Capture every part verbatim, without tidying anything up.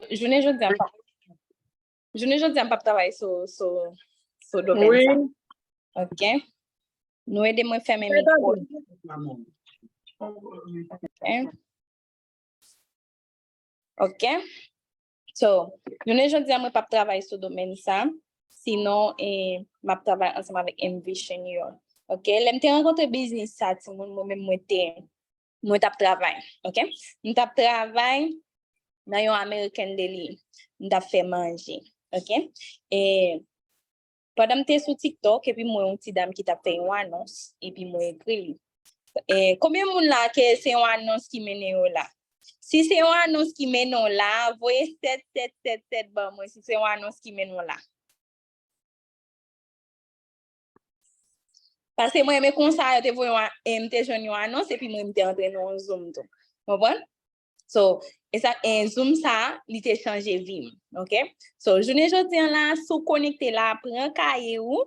Jounen jodi a, m p ap, jounen jodi a, m p ap travay sou, sou, sou domèn sa. Ok? Nou ede mwen fèmen mikwo. Ok? Ok? So, jounen jodi a, mwen p ap travay sou domèn sa. Sinon, eh, m ap travay ansanm avèk Envision yo. Ok? Lè m te rankontre biznis sa, timoun, mwen menm mwen te, mwen t ap travay. Ok? M t ap travay nan yon American Deli. M t ap fè manje. Ok? E pandan m te sou TikTok, epi m wè yon ti dam ki t ap fè yon anons, epi mwen ekri li. E, konbyen moun la ke se yon anons ki mennen yo la? Si se yon anons ki mennen w la, voye sèt sèt sèt sèt ban mwen, si se yon anons ki mennen w la. Paske mwen, men konsa, yo te voye yon a-, e, m te jwenn yon anons, epi mwen, m te antre nan yon Zoom tou. Konprann? So, e sa, e, Zoom sa, li te chanje vi m, ok? So, jounen jodi a la, si w konekte la, pran kaye ou,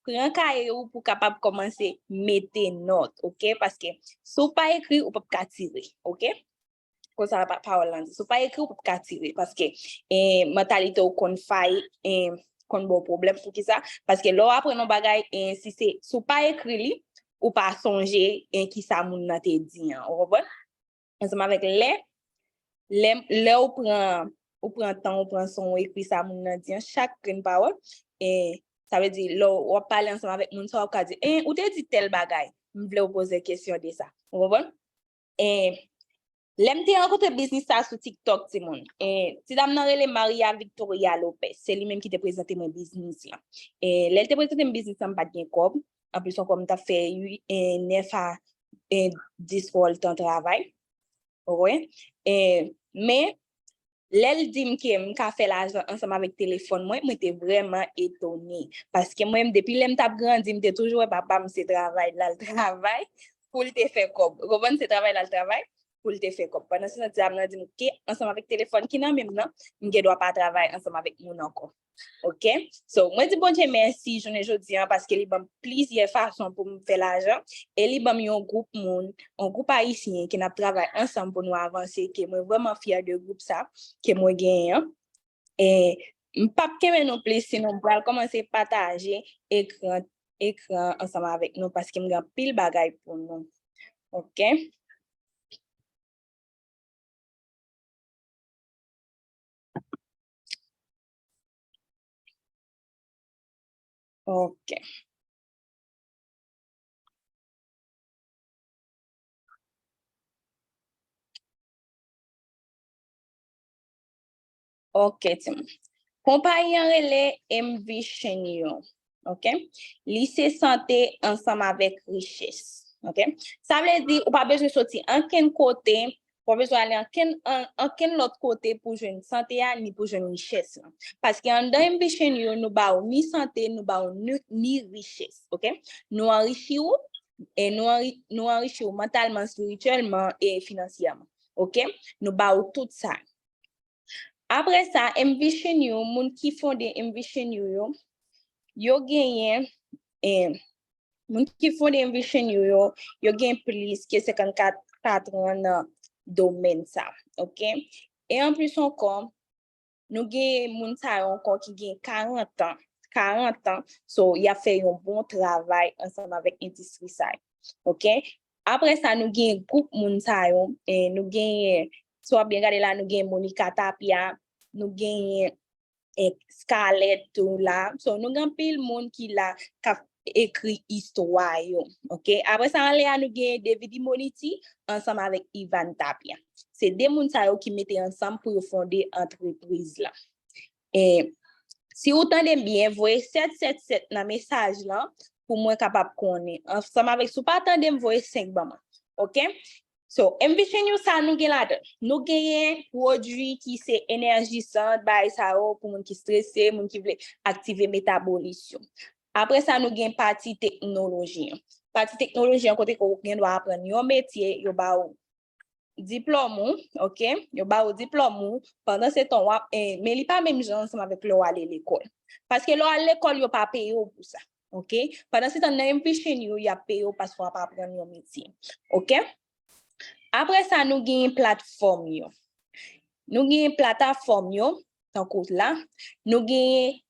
pran kaye ou pou kapab kòmanse mete nòt, ok? Paske si w pa ekri, ou p ap ka tire, ok? Konsa pa, pawòl lan di. Si w pa ekri, ou p ap ka tire, paske, e, mantalite w konn fay, e, konn ba w pwoblèm. Poukisa? Paske lè w aprann yon bagay, e, si se, si w pa ekri li, ou pa sonje, e, kisa moun nan te di an. Ou konprann? Ansanm avèk lè, lè, lè w pran, ou pran tan, ou pran son, ou ekri sa moun nan di an, chak grenn pawòl, e, sa vle di, lè w ap pale ansanm avèk moun sa, w ap ka di, e, ou te di tèl bagay, m vle w poze kesyon de sa. Ou konprann? E, lè m te rankontre biznis sa sou TikTok, timoun, e, ti dam nan rele Maria Victoria Lopez. Se li menm ki te prezante mwen biznis lan. E, lè l te prezante m biznis lan, m pa t gen kòb. Anplis ankò, m t ap fè ui-, e, nèf a, e, dis wòl tan travay. Ou konprann? E, men, lè l di m ke m ka fè lajan ansanm avèk telefòn mwen, mwen te vrèman etone. Paske mwen, depi lè m t ap grandi, m te toujou wè papa m se travay l al travay pou l te fè kòb. Ou konprann? Se travay l al travay pou l te fè kòb. Pandan se tan, ti dam nan di m ke ansanm avèk telefòn ki nan men m nan, m gen dwa pa travay ansanm avèk moun ankò. Ok? So, mwen di Bondye mèsi jounen jodi a paske li ban m plizyè fason pou m fè lajan e li ban m yon gwoup moun, yon gwoup ayisyen ke n ap travay ansanm pou nou avanse, ke mwen vrèman fyè de gwoup sa ke mwen genyen an. E m p ap kenbe nou plis, sinon m pral kòmanse pataje ekran, ekran ansanm avèk nou paske m gen anpil bagay pou nou. Ok? Ok. Ok, timoun. Konpayi an rele Envision You. Ok? Li se sante ansanm avèk richès. Ok? Sa vle di, ou pa bezwen soti ankenn kote, ou pa bezwen ale ankenn, an-, ankenn lòt kote pou jwenn sante a, ni pou jwenn richès lan. Paske anndan Envision You, nou ba ou ni sante, nou ba ou ni, ni richès. Ok? Nou anrichi ou, e nou anri-, nou anrichi ou mantalman, espirityèlman e finansyèman. Ok? Nou ba ou tout sa. Apre sa, Envision You, moun ki fonde Envision You yo, yo genyen, e, moun ki fonde Envision You yo, yo gen plis ke senkannkat, katran nan domèn sa, ok? E anplis ankò, nou gen moun sa yo ankò ki gen karant an, karant an, so, y ap fè yon bon travay ansanm avèk endistri sa yo, ok? Apre sa, nou gen gwoup moun sa yo, e, nou gen, si w ap byen gade la, nou gen Monica Tapia, nou gen, e, Scarlett tou la. So, nou gen anpil moun ki la k ap ekri istwa yo, ok? Apre sa, anlè a, nou gen David Imoliti ansanm avèk Ivan Tapia. Se de moun sa yo ki mete ansanm pou yo fonde antrepriz la. E, si ou tande m byen, voye sèt sèt sèt nan mesaj lan pou mwen kapab konnen. Ansanm avèk, si w pa tande m, voye senk ban mwen. Ok? So, Envision You sa nou gen ladan. Nou genyen pwodui ki se enèjisan, bagay sa yo pou moun ki strese, moun ki vle aktive metabolis yo. Apre sa, nou gen pati teknoloji an. Pati teknoloji an kote ke ou gen dwa aprann yon metye, yo ba ou diplòm ou, ok? Yo ba ou diplòm ou, pandan se tan w ap, e, men li pa menm jan ansanm avèk lè w ale lekòl. Paske lè w al lekòl, yo pa peye w pou sa, ok? Pandan se tan, nan Envision You, y ap peye w paske w ap aprann yon metye, ok? Apre sa, nou gen platfòm yo. Nou gen platafòm yo, tankou la, nou gen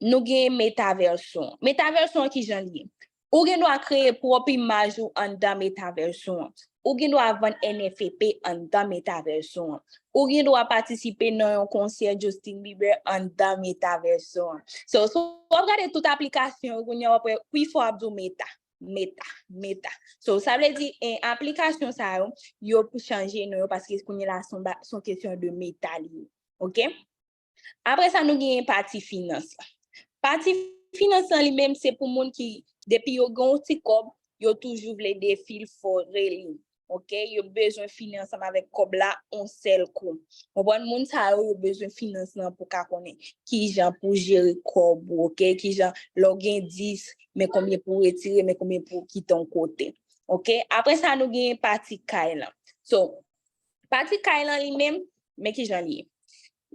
nou gen metavèsyon. Metavèsyon an ki jan li ye? Ou gen dwa kreye pwòp imaj ou anndan metavèsyon an. Ou gen dwa vann N F T anndan metavèsyon an. Ou gen dwa patisipe nan yon konsè Justin Bieber anndan metavèsyon an. So, so w ap gade tout aplikasyon yo kounye a w ap wè pi fò ap di w Meta. Meta, Meta. So, sa vle di, en, aplikasyon sa yo, yo pou chanje non yo paske kounye la son, ba- son kesyon de Meta li ye. Oke? Apre sa, nou genyen pati finans la. Pati finans lan li menm, se pou moun ki, depi yo gen yon ti kòb, yo toujou vle defil fò reli. Oke? Yo bezwen fini ansanm avèk kòb la yon sèl kou. Konprann? Moun sa yo, yo bezwen finans lan pou ka konnen kijan pou jere kòb ou, oke? Kijan, lè w gen dis, men konbyen pou w retire, men konbyen pou w kite yon kote. Oke? Apre sa, nou genyen pati kay lan. So, pati kay lan li menm, men kijan li ye?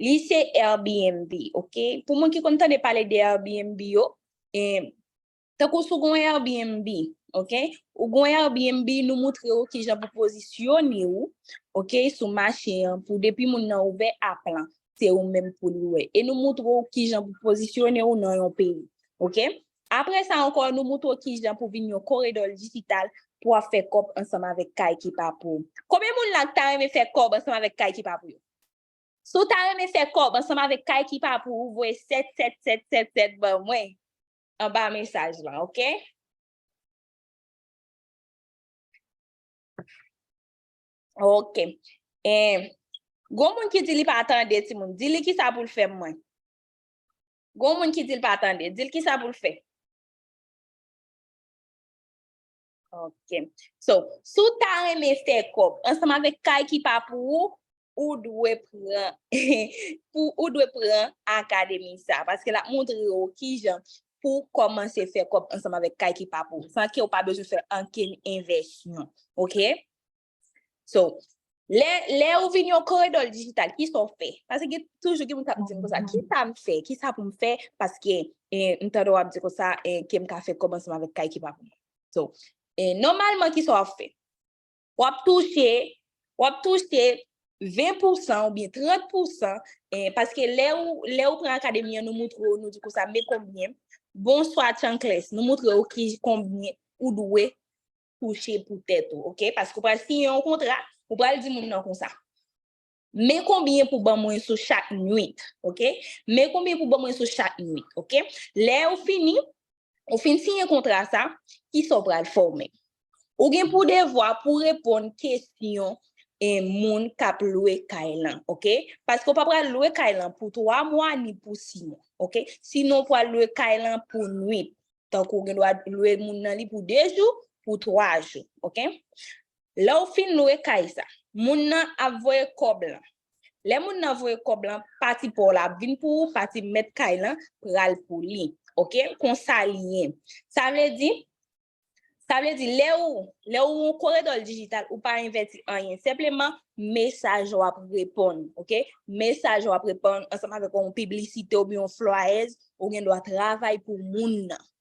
Li se Airbnb, oke? Pou moun ki konn tande pale de Airbnb yo, e, tankou si w gen yon Airbnb, oke? Ou gen yon Airbnb, nou moutre w kijan pou pozisyone w, oke, sou mache an, pou depi moun nan ouvè app lan, se ou menm pou li wè. E nou moutre w kijan pou pozisyone w nan yon peyi, oke? Apre sa ankò, nou moutre w kijan pou vin yon koredòl dijital pou w ap fè kòb ansanm avèk kay ki pa pou ou. Konbyen moun la ki ta renmen fè kòb ansanm avèk kay ki pa pou yo? Si w ta renmen fè kòb ansanm avèk kay ki pa pou ou, voye sèt sèt sèt sèt sèt ban mwen anba mesaj lan, oke? Oke. E, gon moun ki di li pa tande, timoun. Di li kisa pou l fè mwen. Gon moun ki di l pa tande. Di l kisa pou l fè. Oke. So, si w ta renmen fè kòb ansanm avèk kay ki pa pou ou, ou dwe pran pou ou dwe pran akademi sa, paske l ap montre w kijan pou w kòmanse fè kòb ansanm avèk kay ki pa pou ou, san ke w pa bezwen fè ankenn envèsyon. Oke? So, lè, lè ou vin yon koredòl dijital, kisa w fè? Paske gen toujou gen moun k ap di m konsa, kisa m fè? Kisa pou m fè? Paske, e, m tande w ap di konsa, e, ke m ka fè kòb ansanm avèk kay ki pa pou mwen. So, e, nòmalman, kisa w ap fè? W ap touche, w ap touche ven pousan oubyen trant pousan, e, paske lè ou, lè ou pran akademi an, nou moutre w, nou di konsa, men konbyen, bonswa Chanclès, nou moutre w ki konbyen ou dwe touche pou tèt ou, oke? Paske w pral siyen yon kontra, ou pral di moun nan konsa, men konbyen pou ban mwen sou chak nwit, oke? Men konbyen pou ban mwen sou chak nwit, oke? Lè ou fini, ou fin siyen kontra sa, kisa w pral fè w menm? Ou gen pou devwa pou reponn kesyon, e, moun k ap lwe kay lan, oke? Paske w pa pral lwe kay lan pou twa mwa ni pou sis mwa, oke? Sinon, w pral lwe kay lan pou nwit. Tankou w gen dwa lwe moun nan li pou de jou, pou twa jou, oke? Lè w fin lwe kay sa, moun nan ap voye kòb lan. Lè moun nan voye kòb lan, pati pa w la ap vin pou ou, pati mèt kay lan pral pou li. Oke? Konsa li ye. Sa vle di, sa vle di, lè ou, lè ou yon koredòl dijital, ou pa envèsti anyen. Senpleman, mesaj w ap reponn. Oke? Mesaj w ap reponn ansanm avèk yon piblisite oubyen yon flayèz, ou gen dwa travay pou moun nan.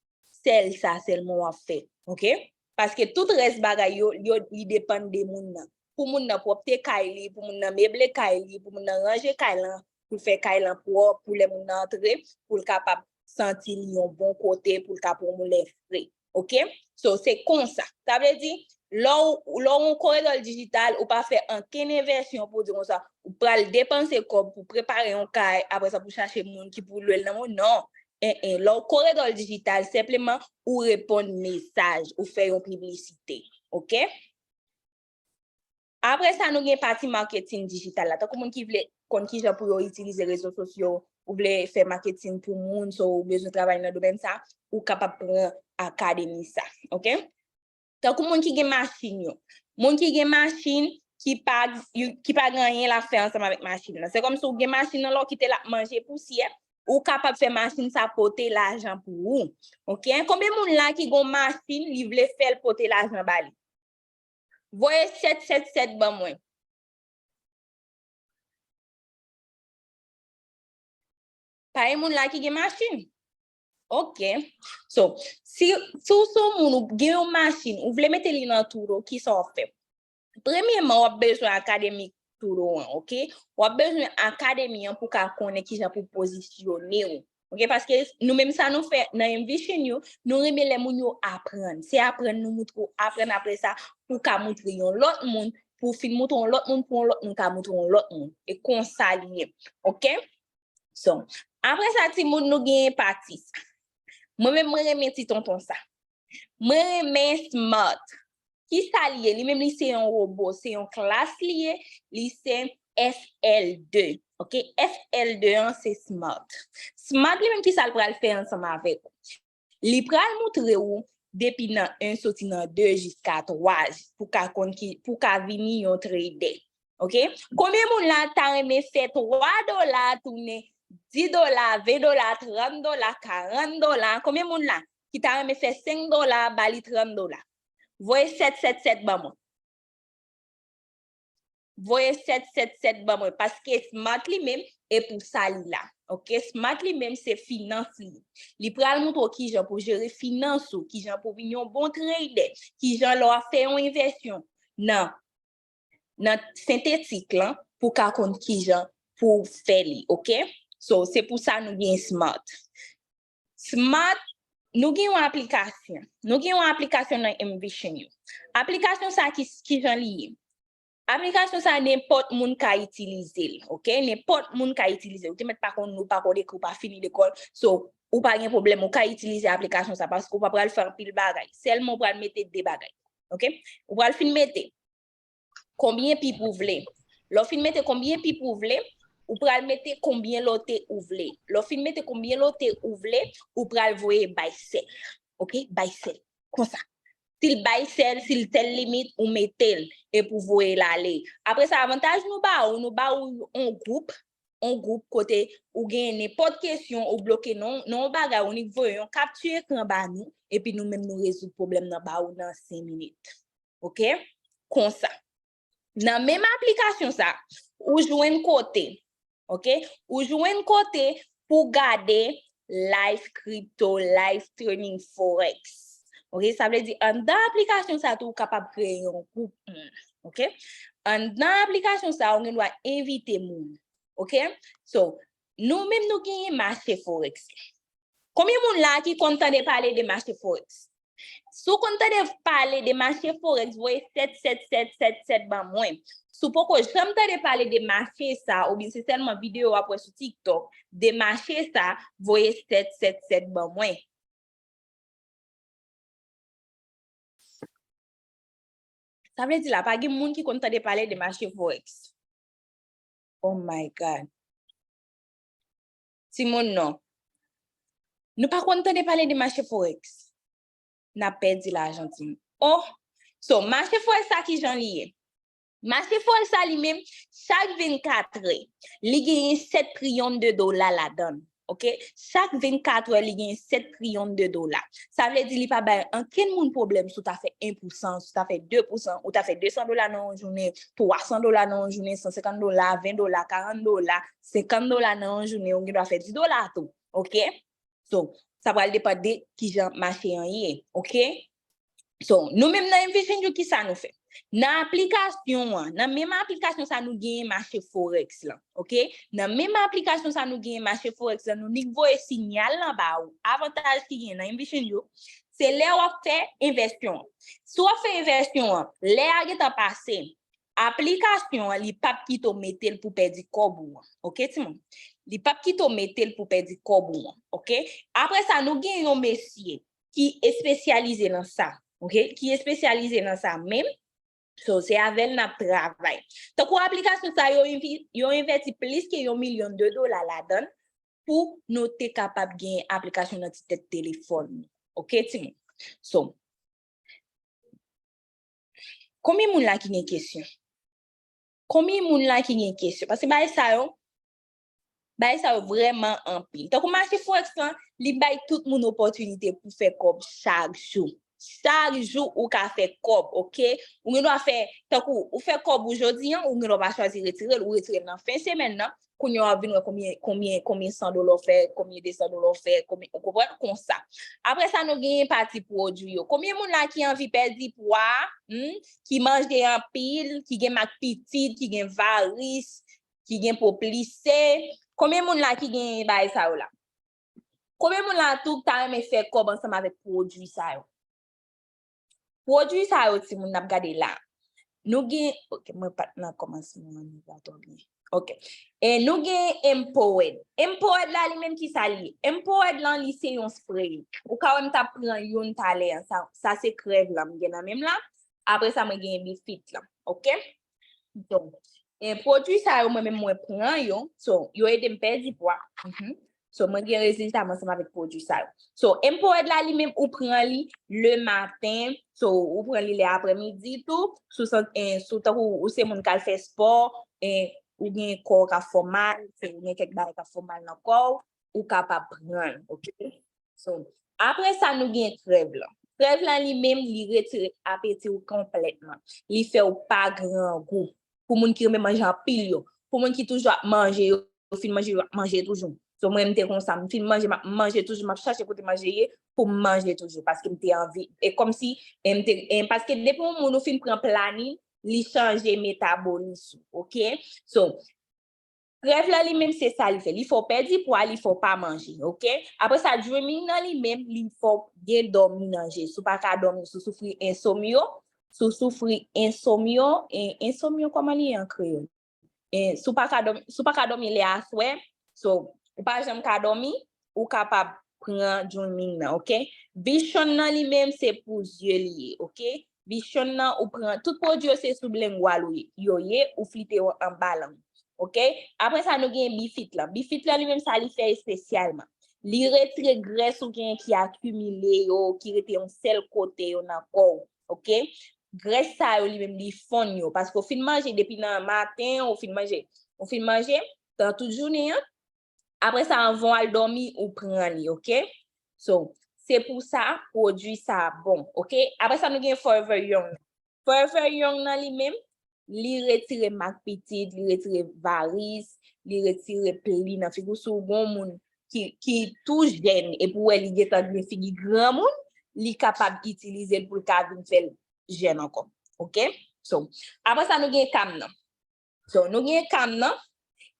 Sèl sa sèlman w ap fè, oke? Paske tout rès bagay yo, yo, li depann de moun nan. Pou moun nan pwòpte kay li, pou moun nan meble kay li, pou moun nan ranje kay lan, pou l fè kay lan pwòp, pou lè moun nan antre, pou l kapab santi li yon bon kote, pou l ka pran yon lè fre, oke? So, se konsa. Sa vle di, lè w, lè w yon koredòl dijital, ou pa fè ankenn envèsyon pou di konsa, ou pral depanse kòb pou prepare yon kay, apre sa pou chache moun ki pou lwe l nan moun, non. En, en, lè w koredòl dijital, senpleman, ou reponn mesaj, ou fè yon piblisite. Oke? Apre sa, nou gen pati maketin dijital la. Tankou moun ki vle konn kijan pou yo itilize rezo sosyo, ou vle fè maketin pou moun, so ou bezwen travay nan domèn sa, ou kapab pran akademi sa. Oke? Tankou moun ki gen machin yo. Moun ki gen machin, ki pa, ki pa gen anyen l ap fè ansanm avèk machin nan. Se kòmsi w gen machin nan, lè w kite l ap manje pousyè, ou kapab fè machin sa pote lajan pou ou. Oke? Konbyen moun la ki gen yon machin, li vle fè l pote lajan ba li? Voye sèt sèt sèt ban mwen. Pa gen moun la ki gen machin. Oke. So, si, si w se yon moun, ou gen yon machin, ou vle mete li nan tou do, kisa w ap fè? Premyèman, w ap bezwen akademi Studio an, oke? W ap bezwen akademi an pou ka konnen kijan pou pozisyone w. Oke, paske nou menm sa nou fè nan Envision You, nou renmen lè moun yo aprann. Se aprann nou moutre w, aprann apre sa, pou ka moutre yon lòt moun, pou fin moutre yon lòt moun, pou yon lòt moun ka moutre yon lòt moun. E konsa li ye. Oke? So, apre sa, timoun, nou genyen pati sa. Mwen menm, mwen renmen ti tonton sa. Mwen renmen Smart. Kisa li ye? Li menm li se yon wobo, se yon klas li ye, li se F L de. Oke? F L de an se Smart. Smart li menm kisa l pral fè ansanm avèk ou? Li pral moutre ou depi nan en soti nan de jiska twa pou ka konn ki pou ka vini yon trader. Oke? Konbyen moun la ta renmen fè twa dola tounen dis dola, ven dola, trant dola, karant dola? Konbyen moun la ki ta renmen fè senk dola ba li trant dola? Voye sèt sèt sèt ban mwen. Voye sèt sèt sèt ban mwen, paske Smart li menm e pou sa li la. Oke? Smart li menm se finans li. Li pral moutre w kijan pou jere finans ou, kijan pou vin yon bon trader, kijan lè w ap fè yon envèsyon nan nan sentetik lan pou ka konn kijan pou w fè li, oke? So, se pou sa nou gen Smart. Smart, nou gen yon aplikasyon. Nou gen yon aplikasyon nan Envision You. Aplikasyon sa ki kijan li ye? Aplikasyon sa nenpòt moun ka itilize l, oke? Nenpòt moun ka itilize l. Ou te mèt pa konn li, ou pa konn ekri, ou pa fini lekòl. So, ou pa gen pwoblèm, ou ka itilize aplikasyon sa paske ou pa pral fè anpil bagay. Sèlman ou pral mete de bagay. Oke? Ou pral fin mete konbyen pip ou vle. Lè w fin mete konbyen pip ou vle, ou pral mete konbyen lote ou vle. Lè w fin mete konbyen lote ou vle, ou pral voye bay sèl. Oke? Bay sèl. Konsa. Si l bay sèl, si l tèl limit, ou mete l epi w voye l ale. Apre sa, avantaj nou ba ou, nou ba ou yon gwoup, yon gwoup kote ou gen nenpòt kesyon, ou bloke nan nan yon bagay, ou nik voye yon kapti ekran ba nou, epi nou menm nou rezoud pwoblèm nan ba ou nan senk minit. Oke? Konsa. Nan menm aplikasyon sa, ou jwenn kote, oke? Ou jwenn kote pou gade live crypto, live trading forex. Oke? Sa vle di, anndan aplikasyon sa tou, ou kapab kreye yon gwoup moun, oke? Anndan aplikasyon sa, ou gen dwa envite moun, oke? So, nou menm nou genyen mache forex. Konbyen moun la ki konn tande pale de mache forex? Si w konn tande pale de mache forex, voye sèt sèt sèt sèt sèt ban mwen. Si w poko janm tande pale de mache sa, oubyen se sèlman videyo w ap wè sou TikTok, de mache sa, voye sèt sèt sèt ban mwen. Sa vle di la, pa gen moun ki konn tande pale de mache forex. Oh my God. Timoun non. Nou pa konn tande pale de mache forex. N ap pèdi lajan, timoun. Oh! So, mache forex sa ki jan li ye? Mache forex sa li menm, chak vennkat è, li genyen sèt triyon de dola ladan l. Oke? Chak vennkat è, li genyen sèt triyon de dola. Sa vle di li pa bay ankenn moun pwoblèm si w ta fè en pousan, si w ta fè de pousan, ou ta fè de san dola nan yon jounen, twa san dola nan yon jounen, san senkant dola, ven dola, karant dola, senkant dola nan yon jounen, ou gen dwa fè dis dola tou. Oke? So, sa pral depann de kijan mache an ye, oke? So, nou menm nan Envision You, kisa nou fè? Nan aplikasyon an, nan menm aplikasyon sa nou genyen mache forex lan, oke? Nan menm aplikasyon sa nou genyen mache forex lan, nou nik voye sinyal lan ba ou. Avantaj ki genyen nan Envision You, se lè w ap fè envèsyon an. Si w ap fè envèsyon an, lè a gentan pase, aplikasyon an, li p ap kite w mete l pou pèdi kòb ou an. Oke, timoun? Li p ap kite w mete l pou pèdi kòb ou an. Oke? Apre sa, nou gen yon mesye ki espesyalize nan sa. Oke? Ki espesyalize nan sa menm. So, se avè l n ap travay. Tankou aplikasyon sa, yo envi- yo envèti plis ke yon milyon de dola ladan l pou nou te kapab gen aplikasyon nan ti tèt telefòn nou. Oke, timoun? So, konbyen moun la ki gen kesyon? Konbyen moun la ki gen kesyon? Paske bagay sa yo, bagay sa yo vrèman anpil. Tankou mache forex lan, li bay tout moun opòtinite pou fè kòb chak jou. Chak jou ou ka fè kòb, oke? Ou gen dwa fè, tankou, ou fè kòb ou jodi an, ou gen dwa pa chwazi retire l, ou retire l nan fen semèn nan, kounye a w ap vin wè konbyen, konbyen, konbyen san dola w fè, konbyen de san dola w fè, konbyen, ou konprann? Konsa. Apre sa, nou genyen pati pwodui yo. Konbyen moun la ki anvi pèdi pwa, hmm, ki manje anpil, ki gen mak pitit, ki gen varis, ki gen po plise? Konbyen moun la ki gen bagay sa yo la? Konbyen moun la tou ki ta renmen fè kòb ansanm avèk pwodui sa yo? Pwodui sa yo, timoun, n ap gade la. Nou gen, oke, mwen pa t nan kòmansman an, li pa twò byen. Oke. E nou gen Empowered. Empowered la, li menm ki sa li ye? Empowered lan, li se yon spray. Ou ka wè m t ap pran youn talè an. Sa, sa se krèv lan m gen nan men m la. Apre sa, mwen gen Bifit lan. Oke? Donk, e, pwodui sa yo, mwen menm, mwen pran yo. So, yo ede m pèdi pwa. Mhm. So, mwen gen rezilta m ansanm avèk pwodui sa yo. So, Empowered la, li menm, ou pran li le maten. So, ou pran li lè aprèmidi tou. Si w santi, e, si w tankou ou se moun k al fè spò, e, ou gen kò w k ap fè w mal, se ou gen kèk bagay k ap fè w mal nan kò w, ou kapab pran l, oke? So, apre sa, nou gen krèv lan. Krèv lan, li menm, li retire apeti w konplètman. Li fè w pa grangou. Pou moun ki renmen manje anpil yo. Pou moun ki toujou ap manje yo, fin manje yo ap manje toujou. So, mwen, m te konsa, m fin manje, m ap manje toujou, m ap chache kote manje ye pou m manje toujou, paske m te anvi. E kòmsi, e m te, e paske depi yon moun ou fin pran planil, li chanje metabolis ou, oke? So, krèv lan li menm se sa li fè. Li fè w pèdi pwa, li fè w pa manje, oke? Apre sa, dreaming nan li menm, li fè w byen dòmi nan je. Si w pa ka dòmi, si w soufri ensomyo, si w soufri ensomyo, e, ensomyo kòman li ye an kreyòl? E, si w pa ka dòmi, si w pa ka dòmi lè aswè, so, ou pa janm ka dòmi, ou kapab pran dreaming nan, oke? Vision nan li menm se pou zye li ye, oke? Vision nan ou pran, tout pwodui yo se sublingual ou ye, yo ye, ou flite yo anba lang. Oke? Apre sa, nou gen Bifit lan. Bifit lan li menm sa li fè espesyalman. Li retire grès ou gen ki akimile yo, ki rete yon sèl kote yo nan kò w. Oke? Grès sa yo li menm li fonn yo. Paske w fin manje depi nan maten, ou fin manje, ou fin manje, tan tout jounen an, apre sa, anvan w al dòmi, ou pran li, oke? So, se pou sa, pwodui sa bon, oke? Apre sa, nou gen Forever Young. Forever Young nan li menm, li retire mak pitit, li retire varis, li retire pli nan figi w. Si w gon moun ki, ki tou jèn, epi w wè li gentan gen figi granmoun, li kapab itilize l pou l ka vin fè l jèn ankò, oke? So, apre sa, nou gen Calm nan. So, nou gen Calm nan.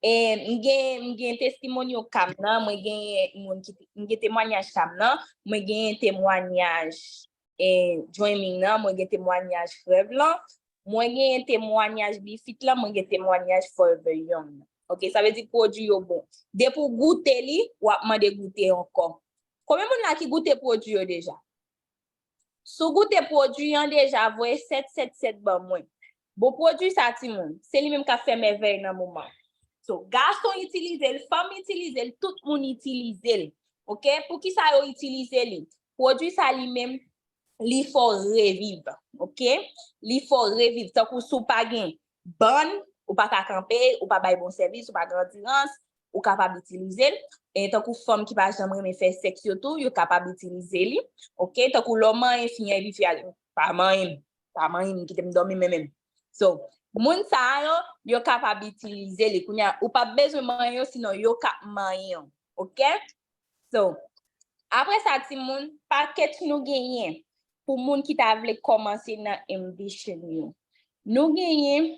E, m gen, m gen testimonyo Calm nan, mwen gen moun ki, m gen temwanyaj Calm nan, mwen gen temwanyaj, e, dreaming nan, mwen gen temwanyaj krèv lan, mwen gen temwanyaj Bifit lan, mwen gen temwanyaj Forever Young nan. Oke, sa vle di pwodui yo bon. Depi w goute li, w ap mande goute ankò. Konbyen moun la ki goute pwodui yo deja? Si w goute pwodui an deja, voye sèt sèt sèt ban mwen. Bon, pwodui sa, timoun, se li menm k ap fè mèvèy nan moman. So, gason itilize l, fanm itilize l, tout moun itilize l. Oke? Poukisa yo itilize li? Pwodui sa li menm, li fè w reviv. Oke? Li fè w reviv. Tankou si w pa gen bann, ou pa ka kanpe, ou pa bay bon sèvis, ou pa gen andirans, ou kapab itilize l. E tankou fanm ki pa janm renmen fè sèks yo tou, yo kapab itilize li. Oke? Tankou lè w manyen fi an epi fi a di, "Pa manyen m, pa manyen m, kite m dòmi mwen menm." So, moun sa yo, yo kapab itilize li. Kounye a, ou p ap bezwen manyen yo, sinon yo k ap manyen w. Oke? So, apre sa, timoun, package nou genyen pou moun ki ta vle kòmanse nan Ambition yo. Nou genyen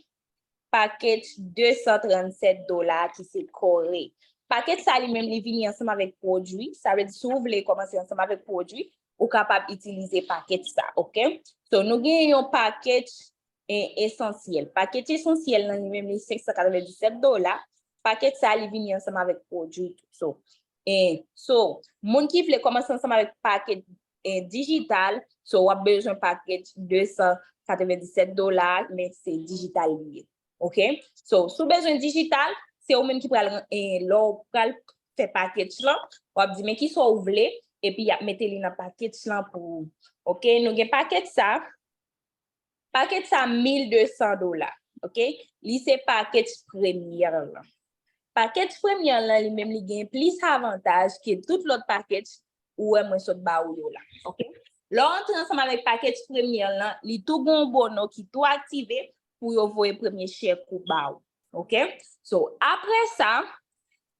package de san trannsèt dola ki se Kore. Package sa li menm li vini ansanm avèk pwodui. Sa vle di si w vle kòmanse ansanm avèk pwodui, ou kapab itilize package sa, oke? So, nou genyen yon package e, esansyèl. Package esansyèl lan li menm li senk san katrevenndisèt dola. Package sa li vini ansanm avèk pwodui tou. So, e, so, moun ki vle kòmanse ansanm avèk package, e, dijital, so, w ap bezwen package de san katrevenndisèt dola, men se dijital li ye. Oke? So, si w bezwen dijital, se ou menm ki pral, e, lè w pral fè package lan, w ap di men kisa w vle, epi y ap mete li nan package lan pou ou. Oke? Nou gen package sa, package sa mil de san dola, oke? Li se package premyè lan. Package premyè lan, li menm, li gen plis avantaj ke tout lòt package ou wè mwen sot ba ou yo la, oke? Lè w antre ansanm avèk package premium lan, li tou gen yon bono ki tou aktive pou yo voye premye chèk ou ba w. Ok? So, apre sa,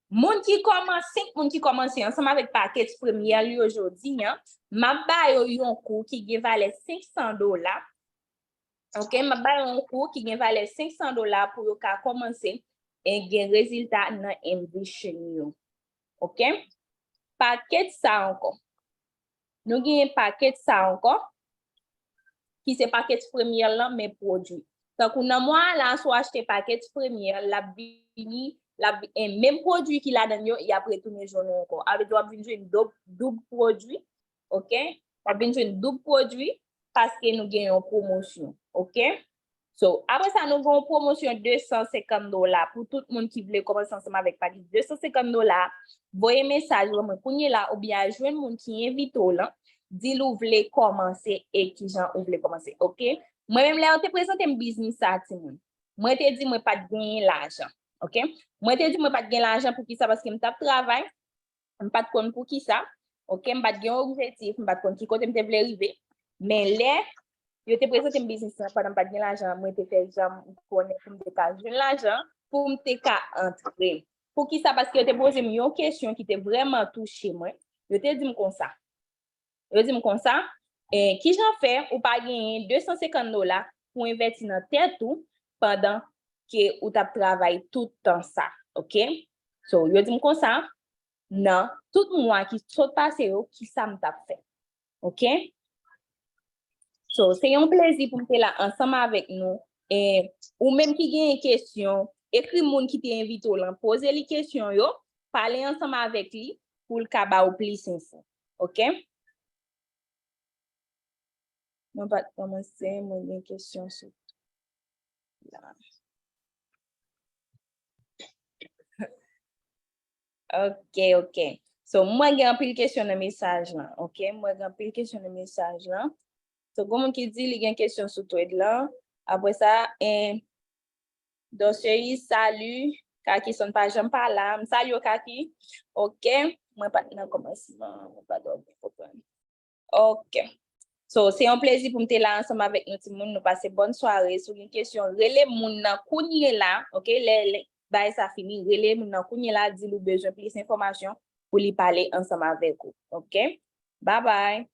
moun ki kòmanse, senk moun ki kòmanse ansanm avèk package premium yo jodi an, m ap ba yo yon kou ki gen valè senk san dola. Ok, m ap ba yo yon kou ki gen valè senk san dola pou yo ka kòmanse e gen rezilta nan ambition yo. Ok? Package sa ankò. Nou genyen package sa ankò, ki se package premium lan, men pwodui. Tankou nan mwa a la, si w achte package premium, l ap vini, l ap, e menm pwodui ki ladan yo, y ap retounen jwenn ou ankò. A vle di w ap vin jwenn doub, doub pwodui, ok? W ap vin jwenn doub pwodui paske nou gen yon pwomosyon, ok? So, apre sa, nou gen yon pwomosyon de san senkant dola pou tout moun ki vle kòmanse ansanm avèk package de san senkant dola. Voye mesaj ban mwen kounye la oubyen al jwenn moun ki envite w lan, di l ou vle kòmanse e kijan ou vle kòmanse, ok? Mwen menm, lè yo te prezante m biznis sa, timoun, mwen te di mwen pa t genyen lajan, ok? Mwen te di mwen pa t gen lajan, poukisa? Paske m t ap travay, m pa t konn poukisa, ok? M pa t gen objektif, m pa t konn ki kote m te vle rive. Men lè yo te prezante m biznis lan, pandan m pa t gen lajan, mwen te fè jan m konnen pou m te ka jwenn lajan, pou m te ka antre. Poukisa? Paske yo te poze m yon kesyon ki te vrèman touche mwen. Yo te di m konsa. Yo di m konsa, e, kijan fè ou pa genyen de san senkant dola pou envèti nan tèt ou pandan ke ou t ap travay tout tan sa, ok? So, yo di m konsa, nan tout mwa ki sot pase yo, kisa m t ap fè, ok? So, se yon plezi pou m te la ansanm avèk nou. E ou menm ki genyen kesyon, ekri moun ki te envite w lan, poze li kesyon yo, pale ansanm avèk li pou l ka ba w plis enfo, ok? Mwen pa t kòmanse, mwen gen kesyon sou la. Ok, ok. So, mwen gen anpil kesyon nan mesaj lan, ok? Mwen gen anpil kesyon nan mesaj lan. So, gon moun ki di li gen kesyon sou thread lan. Apre sa, en, Dosyei, salut. Kaki, sa n pa janm pa la. M salye w, Kaki. Ok. Mwen pa t nan kòmansman. Mwen pa twò byen konprann. Ok. So, se yon plezi pou m te la ansanm avèk nou, timoun. Nou pase bòn sware. Si w gen kesyon, rele moun nan kounye la. Ok. Lè, lè bagay sa fini, rele moun nan kounye la, di l ou bezwen plis enfòmasyon pou li pale ansanm avèk ou. Ok. Bye bye.